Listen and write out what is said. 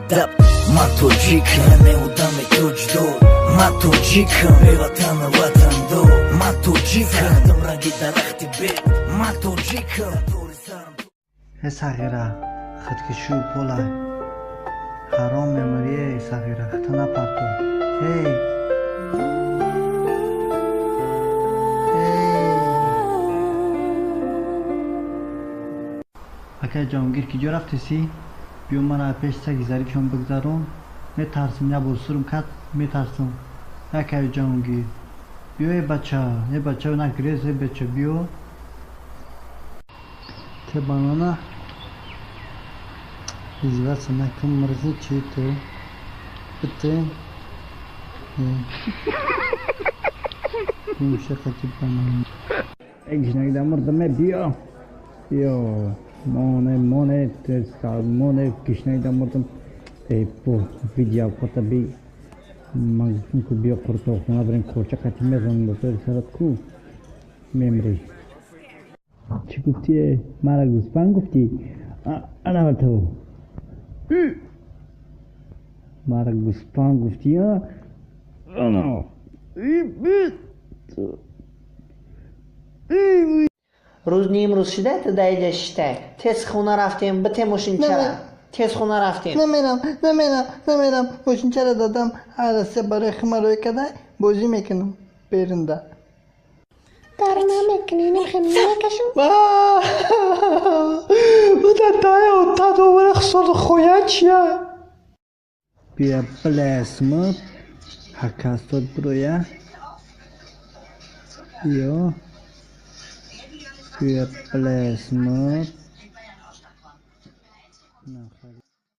Адаб. Ман тоҷикам, меодами тоҷдор. Ман тоҷикам, беватана ватандор. Ман тоҷикам, ранги дарахти бед. Ман тоҷикам. Э сағира, худкушию полай. Ҳаром мемирӣ, эй сағира, худта напарту. Эй! Акай Ҷаҳонгир, ки ҷо рафтесӣ? Биё мана пеш саги зарифшон бигзарон. Метарсим, як бор сурм кард, метарсам. Акай Ҷаҳонгир. Биё, э бача, э бача, нагрез, э бача, биё. Те банана издеваться накун, мирзи, чи ту? Бите. Мушақати банан. Эй гишнагида мурдаме, биё. Биё. Моне, моне, моне, гишнагида мурдам. Эй, бо, видео қота би. Ман гуфтам ку биё қуртоқхона бирем, корча қати мезанам ба сари сарат ку. Мемри. Чӣ гуфтӣ? Мара гӯспанд гуфтӣ? Ана ту. Мара гӯспанд гуфтӣ, а? Ана. Рӯз нимрӯз шуда, ту даиҷа шитай. Тез хона рафтем, бите мошинчара. Тез хона рафтем. Намерам, намерам, намерам. Мошинчара дадам, ҳар барои хима рӯй када бозӣ мекунам берунда. Дар намекунӣ, нихе мекашам. Бия плесма, ҳакастод бироя. Биё. Бия плесма.